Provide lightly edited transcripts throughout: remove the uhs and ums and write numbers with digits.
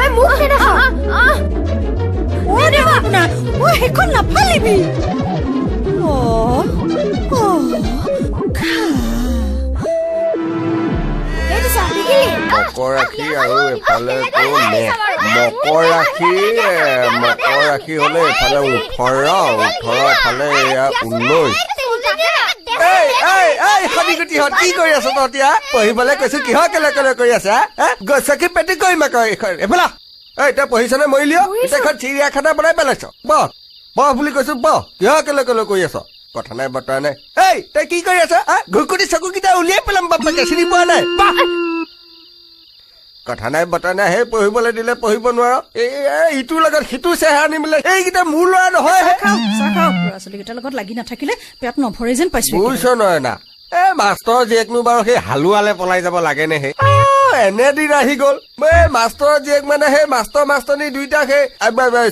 তই মোক নেদেখা। অ দেৱা আপোনাৰ, অ সেইখন নাফালিবি। অ অ খা। সেইটো চা, দেখিলি? মকৰ ৰাশি আৰু এফালে তোৰ মেঘ। মকৰ ৰাশি, মকৰ ৰাশি হলে এফালে 18, 18 এফালে এয়া 19। এই এই এই শনিগুটিহঁত, কি কৰি আছ তহঁতি? হা, পঢ়িবলৈ কৈছো, কিহৰ কেলে কেলে কৰি আছ? হা, গছকি পেটি কৰিম আকৌ এইখন। এইফালে আহ। এই, তই পঢ়িছনে মৰিলি? অ, এতিয়া এখন চিৰিয়াখানা বনাই পেলাইছ। বহ বহ বুলি কৈছো, বহ। কিহৰ কেলে কেলে কৰি আছ? কথা নাই বতৰা নাই। এই, তই কি কৰি আছ? হা, ঘুকুটি চকুকেইটা উলিয়াই পেলাম বাপেকে, চিনি পোৱা নাই। বাহ, কথা নাই বতৰা নাই। সেই পঢ়িবলৈ দিলে পঢ়িব নোৱাৰ। এই এই, ইটোৰ লগত সিটো চেহেৰা নিমিলে। এইকেইটা মোৰ ল'ৰা নহয় হে। খাওক, চাহ খাওক। ল'ৰা ছোৱালীকেইটাৰ লগত লাগি নাথাকিলে পেট নভৰে যেন পাইছো। বুজিছ নহয় না, এ মাষ্টৰৰ জীয়েকনো বাৰু সেই হালোৱালে পলাই যাব লাগে নে? সেই এনে দিন আহি গ'ল। এই মাষ্টৰৰ জীয়েক মানে সেই মাষ্টৰ মাষ্টৰণী দুইটা সেই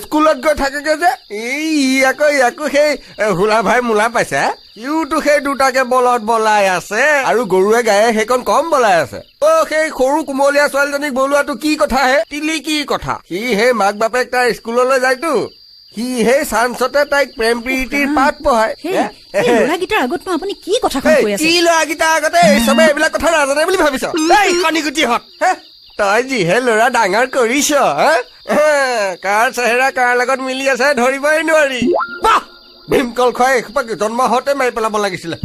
স্কুলত গৈ থাকেগে যে, এই ই আকৌ ইয়াকো সেই হুলা ভাই মূলা পাইছে, হে? সিওতো সেই দুটাকে বলত বলাই আছে আৰু গৰুৱে গায়ে সেইকণ কম বলাই আছে। অ, সেই সৰু কোমলীয়া ছোৱালীজনীক বলোৱাটো কি কথা হে? তিলিকি কথা। সি সেই মাক বাপেক তাৰ স্কুললৈ যায়তো, সি সেই চান্সতে তাইক প্ৰেম প্ৰীতিৰ পাঠ পঢ়ায়। সেই হে? এই ল'ৰাকেইটাৰ আগতনো আপুনি কি কথাখন এই, কৈ আছে? কি ল'ৰাকেইটাৰ আগতে? এই চবে এইবিলাক কথা নাজানে বুলি ভাবিছ? এই শনিগুটিহঁত, হে? তই যিহে ল'ৰা ডাঙৰ কৰিছ, হে? হে, কাৰ চেহেৰা কাৰ লগত মিলি আছে ধৰিবই নোৱাৰি। বাহ, ভীমকল খুৱাই এসোপা জন্ম হওঁতে মাৰি পেলাব লাগিছিলে।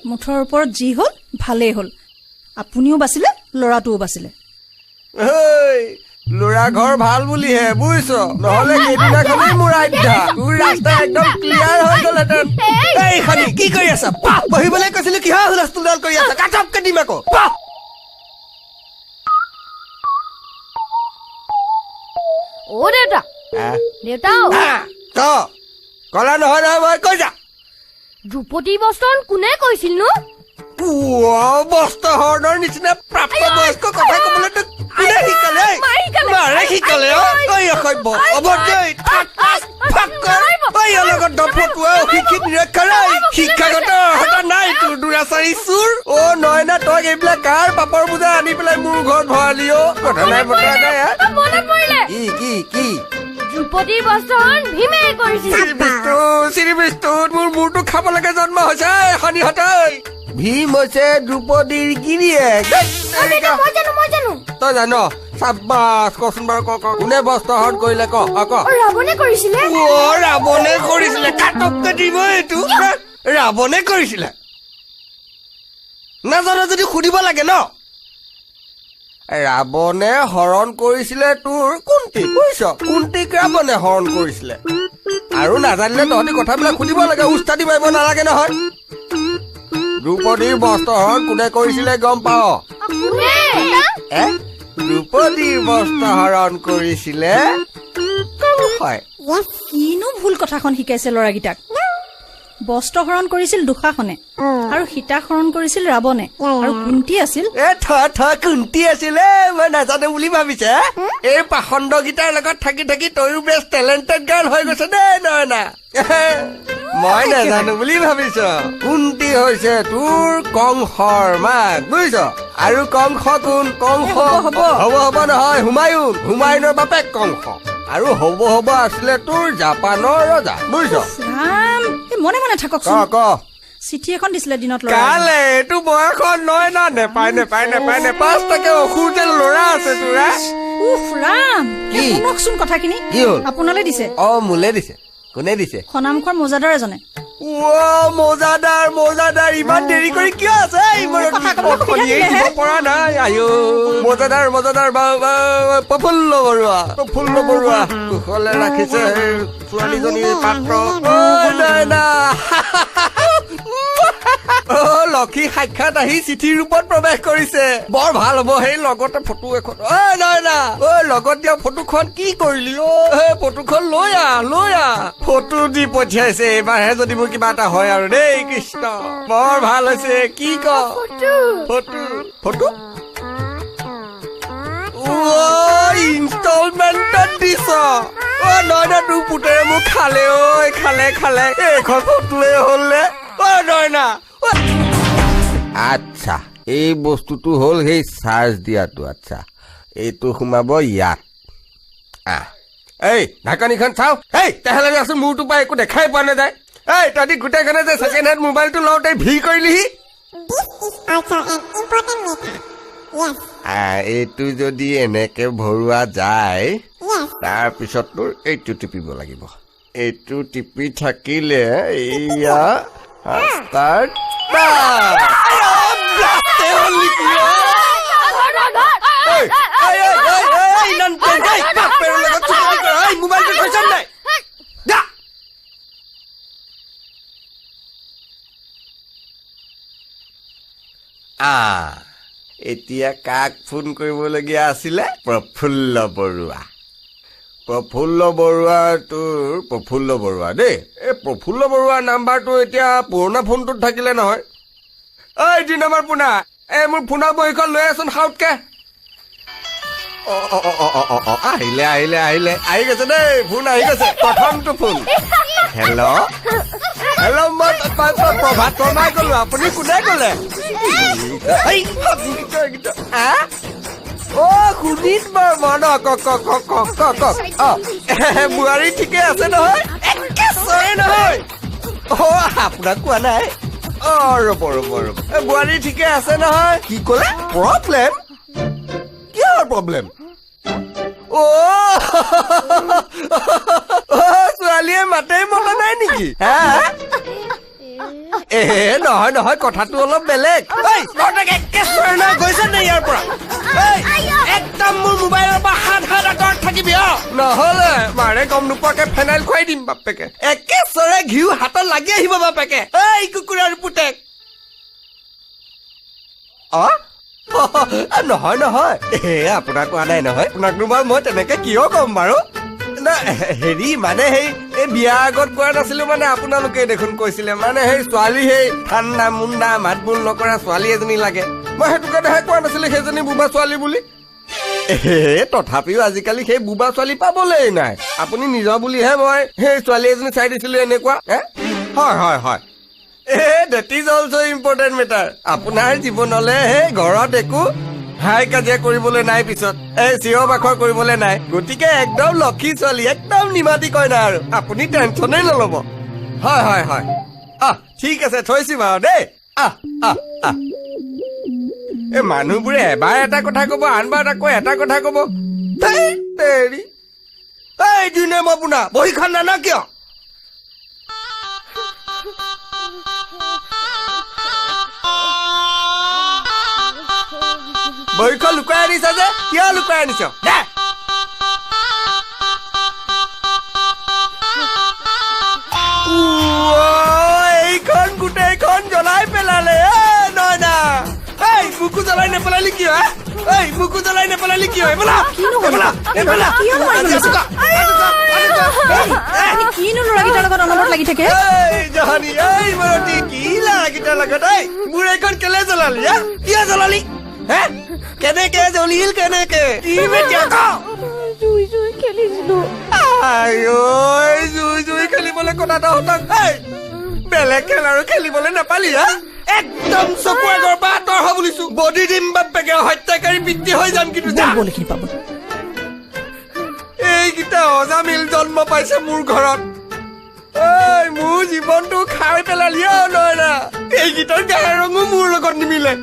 মুঠৰ ওপৰত যি হ'ল ভালেই হ'ল, আপুনিও বাচিলে, ল'ৰাটোও বাচিলে। ঐ, ল'ৰা ঘৰ ভাল বুলিহে, বুজিছ? নহলে সেইদিনাখনেই মোৰ আধ্যা তোৰ ৰাস্তা একদম ক্লিয়াৰ হৈ গ'লহেঁতেন। এই শনি, কি কৰি আছ? বাহ, পঢ়িবলৈ কৈছিলো, কিহৰ হুলস্থুলডাল কৰি আছ? কাটপকে দিম আকৌ। বাহ। অ দেউতা। আহ? দেউতা। আহ, ক কলা নহয় নহয়, মই কৈ যা। দ্ৰৌপদী বস্ত্ৰহৰণ কোনে কৰিছিল নো? বস্ত্ৰ হৰণৰ নিচিনা প্ৰাপ্তবয়স্ক কথা কবলৈ তোক কোনে শিকালে? ঐ? মায়ে শিকালে। মাৰে শিকালে? অ, ঐ অসভ্য, অভদ্ৰ, ঐ, থাক, থাক, ফাক কৰ। ঐ, ইয়াৰ লগত দফটোৱা অশিক্ষিত নিৰক্ষৰ, ঐ, শিক্ষাগত অৰ্হতা নাই তোৰ, দুৰাচাৰী চোৰ। অ নয়না, তই এইবিলাক কাৰ পাপৰ বোজা আনি পেলাই মোৰ ঘৰত ভৰালি? অ, কথা নাই বতৰা নাই, হা? মনত পৰিলে। কি কি কি? দ্ৰৌপদীৰ বস্ত্ৰহৰণ ভীমে কৰিছিল। শ্ৰী বিষ্ণু, শ্ৰী বিষ্ণু, মোৰ মূৰটো খাবলৈকে জন্ম হৈছে শনিহঁত। ভীম হৈছে দ্ৰৌপদীৰ গিৰিয়েক। অ দেউতা, মই জানো, মই জানো। তই জান? চাব্বাছ। কচোন বাৰু, ক ক, কোনে বস্ত্ৰহৰণ কৰিলে? ক অ, ক। অ, ৰাৱণে কৰিছিলে। অ, ৰাৱণে কৰিছিলে? কাটককে দিব এইটো। হা? ৰাৱণে কৰিছিলে? নাজানো যদি সুধিব লাগে ন। ৰাৱণে হৰণ কৰিছিলে তোৰ কুন্তি, বুজিছ? কুন্তিক ৰাৱণে হৰণ কৰিছিলে। আৰু নাজানিলে তহঁতি কথাবিলাক সুধিব লাগে, উস্তাদি মাৰিব নালাগে নহয়। দ্ৰৌপদীৰ বস্ত্ৰহৰণ কোনে কৰিছিলে গম পাৱ? কোনে? এ দ্ৰৌপদীৰ বস্ত্ৰহৰণ কৰিছিলে কংসই। কিনো ভুল কথাখন শিকাইছে ল'ৰাকেইটাক। বস্ত্ৰ হৰণ কৰিছিল দুশাসনে আৰু সীতাক হৰণ কৰিছিল ৰাৱণে আৰু কুন্তী আছিল। এ থ থ, কুন্তি আছিলে? মই নাজানো বুলি ভাবিছে? এই পাখণ্ডকেইটাৰ লগত থাকি থাকি তয়ো বেছ টেলেণ্টেড গাৰ্ল হৈ গৈছ দেই নয়না। মই নাজানো বুলি ভাবিছ? কুন্তি হৈছে তোৰ কংসৰ মাক, বুজিছ? আৰু কংস কোন? কংস হ'ব, হ'ব। হ'ব হ'ব নহয়, হুমায়ুন, হুমায়ুনৰ বাপেক কংস। আৰু হ'ব হ'ব আছিলে তোৰ জাপানৰ ৰজা, বুজিছ? ৰাম, এই মনে মনে ক থাককচোন। ক। চিঠি এখন দিছিলে দিনত ল'ৰা। কালে এইটো বয়সত নহয় না, নেপায় নেপায় নেপায় নেপায়। পাঁচটাকে অসুৰ যে ল'ৰা আছে তোৰ, হা? উফ ৰাম। কি? এই শুনকচোন কথাখিনি। কি হ'ল? আপোনালৈ দিছে। অ, মোলে দিছে? কোনে দিছে? খনামুখৰ মৌজাদাৰ এজনে। অ, মৌজাদাৰ, মৌজাদাৰ, ইমান দেৰি কৰি কিয় আছে? এই মোৰ কথা ক'বলৈ সুবিধা অথনিয়েই দিলেহে। দিব পৰা নাই। আয়ো মৌজাদাৰ, মৌজাদাৰ, প্ৰফুল্ল বৰুৱা, প্ৰফুল্ল বৰুৱা কুশলে ৰাখিছে ছোৱালীজনীৰ পাত্ৰ। ঐ নয়না, অ লক্ষী সাক্ষাৎ আহি চিঠিৰ ৰূপত প্ৰৱেশ কৰিছে। বৰ ভাল হ'ব। সেই লগতে ফটো এখন। ঐ নয়না, ঐ, লগত দিয়া ফটোখন কি কৰিলি? অ, সেই ফটোখন লৈ আহ, লৈ আহ। ফটো দি পঠিয়াইছে। এইবাৰহে যদি মোৰ কিবা এটা হয় আৰু দেই কৃষ্ণ। বৰ ভাল হৈছে। কি ক? ফটো। Photo, photo. ইনষ্টলমেণ্টত দিছ? অ নয়না, তোৰ পুতেৰে মোক খালে ঐ, খালে খালে। এইখন ফটোৱে হ'ল নে? অ নয়না, অ। আচ্ছা, এই বস্তুটো হ'ল সেই চাৰ্জ দিয়াটো। আচ্ছা, এইটো সোমাব ইয়াত। আহ, এই ঢাকনিখন চাওঁ। এই তেহেলে আছো, মূৰটোৰ পৰা একো দেখাই পোৱা নাযায়। এই তহঁতি গোটেইখনে যে ছেকেণ্ড হেণ্ড মোবাইলটো লওঁতে ভিৰ কৰিলিহি। এইটো যদি এনেকে ভৰোৱা যায়, তাৰপিছত তোৰ এইটো টিপিব লাগিব। এইটো টিপি থাকিলে এইয়া ষ্টাৰ্ট। মোবাইলটো থৈছ নাই? এতিয়া কাক ফোন কৰিবলগীয়া আছিলে? প্ৰফুল্ল বৰুৱা। প্ৰফুল্ল বৰুৱা, তোৰ প্ৰফুল্ল বৰুৱা দেই। এই প্ৰফুল্ল বৰুৱাৰ নাম্বাৰটো এতিয়া পুৰণা ফোনটোত থাকিলে নহয়। ঐ দুই নম্বৰ পোনা, এই মোৰ ফোনৰ বহীখন লৈ আছোন সাউতকে। অ অ অ অ অ অ আহিলে আহিলে আহিলে, আহি গৈছে দেই, ফোন আহি গৈছে। প্ৰথমটো ফোন। হেল্ল' হেল্ল', মই প্ৰভাত শৰ্মাই ক'লো। আপুনি কোনে ক'লে? অ সুনীত বৰ্মন। ন, কওক কওক কওক কওক কওক কওক। অ বোৱাৰী ঠিকে আছে নহয়? একে চৰে নহয়। অ আপোনাক কোৱা নাই। অ ৰ'ব ৰ'ব ৰ'ব, বোৱাৰী ঠিকে আছে নহয়? কি ক'লে? প্ৰব্লেম? কিহৰ প্ৰব্লেম? অ ছোৱালীয়ে মাতেই মতা নাই নেকি? হা? এ নহয় নহয়, কথাটো অলপ বেলেগ। গৈছে নে ইয়াৰ পৰা? একদম মোৰ মোবাইলৰ পৰা সাত হাত আঁতৰত থাকিবি। অ নহলে মাৰে গম নোপোৱাকে ফেনাইল খুৱাই দিম বাপেকে। একে চৰে ঘিউ হাতত লাগি আহিব বাপেকে। এই কুকুৰাৰ পুতেক। অ নহয় নহয়, এ আপোনাক কোৱা নাই নহয়। আপোনাকনো বাৰু মই তেনেকে কিয় ক'ম বাৰু? না হেৰি, মানে সেই এই বিয়াৰ আগত কোৱা নাছিলো, মানে আপোনালোকে দেখোন কৈছিলে, মানে সেই ছোৱালী সেই ঠাণ্ডা মুণ্ডা মাত বোল নকৰা ছোৱালী এজনী লাগে। মই সেইটো কাৰণেহে কোৱা নাছিলো সেইজনী বোবা ছোৱালী বুলি। এ তথাপিও আজিকালি সেই বোবা ছোৱালী পাবলেই নাই। আপুনি নিজৰ বুলিহে মই সেই ছোৱালী এজনী চাই দিছিলো এনেকুৱা। হয় হয় হয়, এ that is also important matter. আপোনাৰ জীৱনলে সেই ঘৰত একো হাই কাজিয়া কৰিবলৈ নাই, পিছত এই চিঞৰ বাখৰ কৰিবলৈ নাই। গতিকে একদম লক্ষী ছোৱালী, একদম নিমাতি কইনা আৰু আপুনি টেনচনেই নল'ব। হয় হয় হয়, আহ ঠিক আছে, থৈছো বাৰু দেই। আহ আহ আহ। এই মানুহবোৰে এবাৰ এটা কথা ক'ব, আনবাৰ আকৌ এটা কথা ক'ব। এই দিনে মই পোনা বহীখন নানা কিয়? বহীখন লুকুৱাই আনিছ যে, কিয় লুকুৱাই আনিছ? দে। এইখন গোটেইখন জ্বলাই পেলালে। নয়না, এই মোকো জ্বলাই নেপেলালি কিয়? এই মোকো জ্বলাই নেপেলালি কিয়? কিনো ল'ৰাকেইটাৰ লগত অনবৰত লাগি থাকে? জহানী, এই মৰতী, কি ল'ৰাকেইটাৰ লগত? এই মোৰ এইখন কেলে জ্বলালি? কিয় জ্বলালি? কেনেকে জ্বলিল? কেনেকে? জুই জুই খেলিছিলো। জুই জুই খেলিবলৈ কথা তহঁতক বেলেগ খেল আৰু খেলিবলৈ নাপালি? হা, একদম চকু আগৰ পৰা আঁতৰ হ বুলিছো। বডি দিম বাপেকে, হত্যাকাৰী বৃত্তি হৈ যাম কিন্তু। এইকেইটা অজামিল জন্ম পাইছে মোৰ ঘৰত। ঐ মোৰ জীৱনটো খাই পেলালি। অ নয়না, এইকেইটাৰ গাৰ ৰঙো মোৰ লগত নিমিলে।